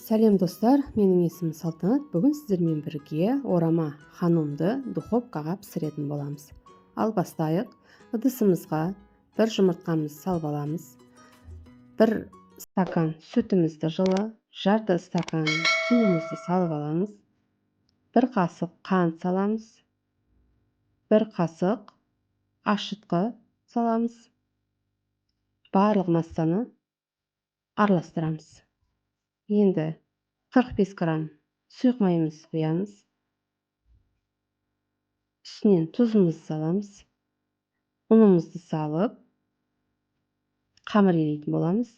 Сәлем, достар, менің есімім Салтанат. Бүгін сіздермен бірге орама ханумды духовкаға пісіретін боламыз. Ал бастайық. Ыдысымызға бір жұмыртқамызды салып аламыз. Бір стакан сүтімізді жылы, жарты стакан суымызды салып аламыз. Бір қасық қант саламыз. Бір қасық ашытқы саламыз. Барлық массаны араластырамыз. Енді 45 грамм сұйық майымызды құямыз. Үстінен тұзымызды саламыз. Ұнымызды салып, қамыр илейтін боламыз.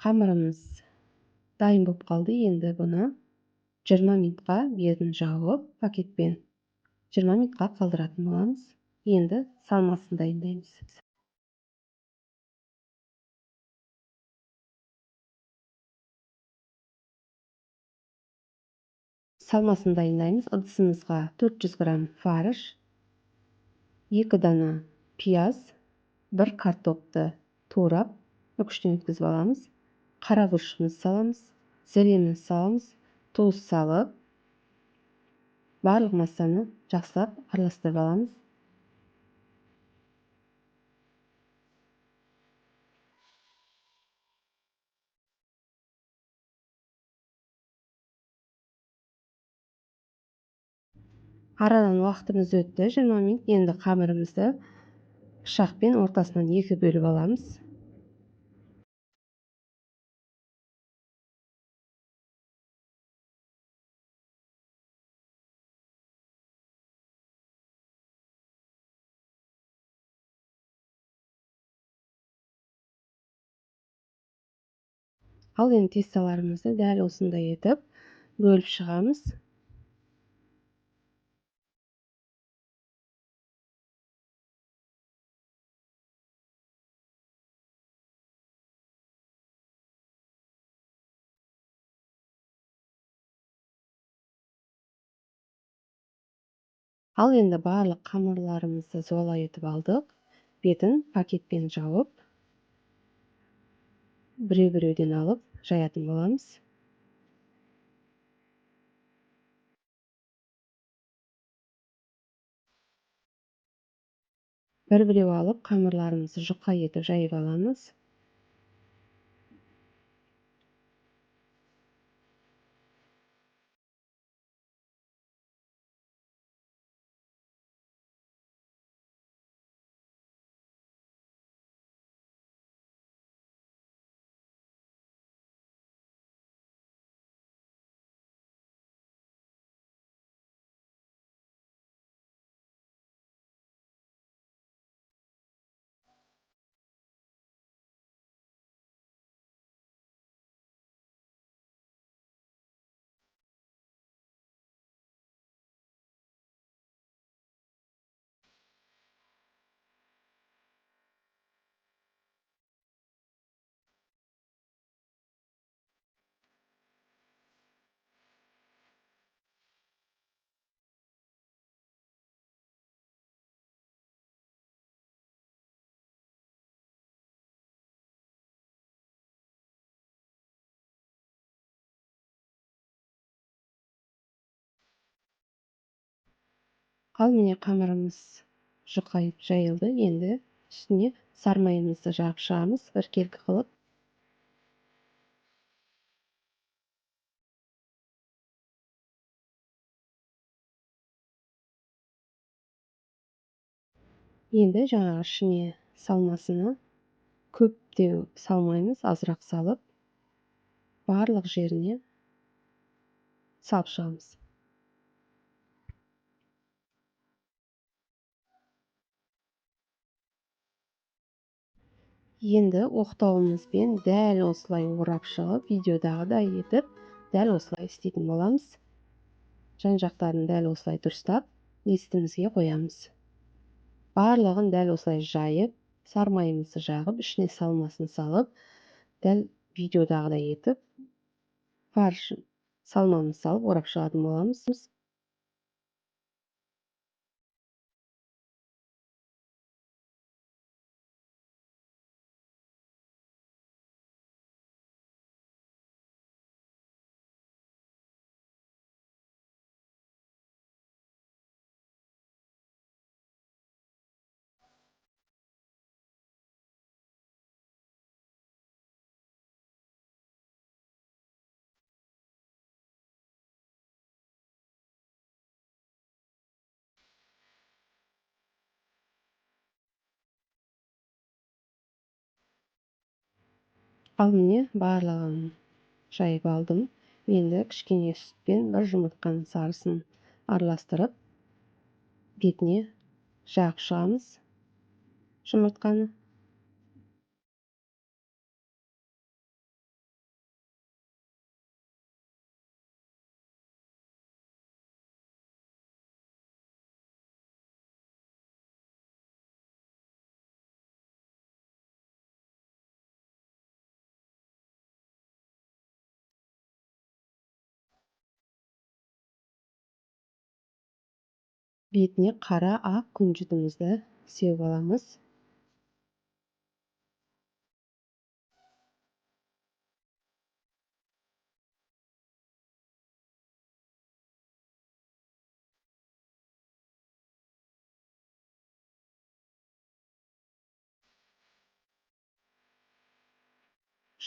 Қамырымыз дайын болып қалды. Енді бұны 20 минутқа бетін жауып, пакетпен 20 минутқа қалдыратын боламыз. Енді салмасын дайындаймыз. Салмасын дайындаймыз. Ыдысымызға 400 грамм фарш, 2 дана пияз, бір картопты турап, үкіштен өткізіп аламыз. Қара бұрышымызды саламыз, зіремізді саламыз, тұз салып, барлық массаны жақсылап араластырып аламыз. Арадан уақытымыз өтті, 20 минут. Енді қамырымызды пышақпен ортасынан екі бөліп аламыз. Ал енді тесталарымызды дәл осындай етіп бөліп шығамыз. Ал енді барлық қамырларымызды зуала етіп алдық. Бетін пакетпен жауып, біреу-біреуден алып жаятын боламыз. Бір-біреу алып қамырларымызды жұқа етіп жайып аламыз. Ал міне қамырымыз жұқайып жайылды. Енді үстіне сары майымызды жағып шығамыз біркелкі қылып. Енді жаңағы ішіне салмасыны көптеу салмаймыз, азырақ салып, барлық жеріне салып шығамыз. Енді оқтауымызбен дәл осылай орап шығып, видеодағыдай етіп, дәл осылай істейтін боламыз. Жан-жақтарын дәл осылай дұрыстап, листімізге қоямыз. Барлығын дәл осылай жайып, сармайымызды жағып, ішіне салмасын салып, дәл видеодағыдай етіп, фарш салмамызды салып орап шығатын боламыз. Ал міне барлығын жайып алдым. Енді кішкене сүтпен бір жұмыртқаның сарысын араластырып, бетіне жағып шығамыз жұмыртқаны. Бетіне қара ақ күнжітімізді сеуіп аламыз.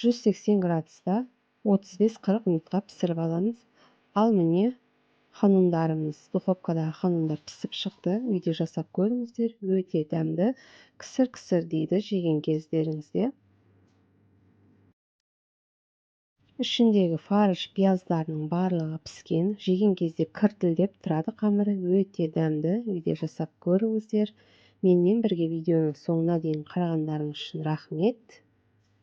180 градуста 35-40 минутқа пісіріп аламыз. Ал міне ханумдарымыз, духовкадағы ханумдар пісіп шықты. Үйде жасап көріңіздер, өте дәмді, кісір-кісір дейді жеген кездеріңізде. Ішіндегі фарш пияздарының барлығы піскен, жеген кезде кіртілдеп тұрады қамыры, өте дәмді. Үйде жасап көріңіздер. Менімен бірге видеоның соңына дейін қарағандарыңыз үшін рахмет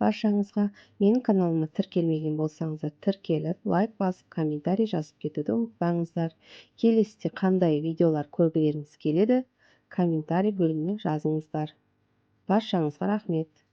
баршаңызға. Менің каналыма тіркелмеген болсаңыздар, тіркеліп, лайк басып, комментарий жазып кетуді ұмытпаңыздар. Келесіде қандай видеолар көргілеріңіз келеді, комментарий бөліміне жазыңыздар. Баршаңызға рахмет.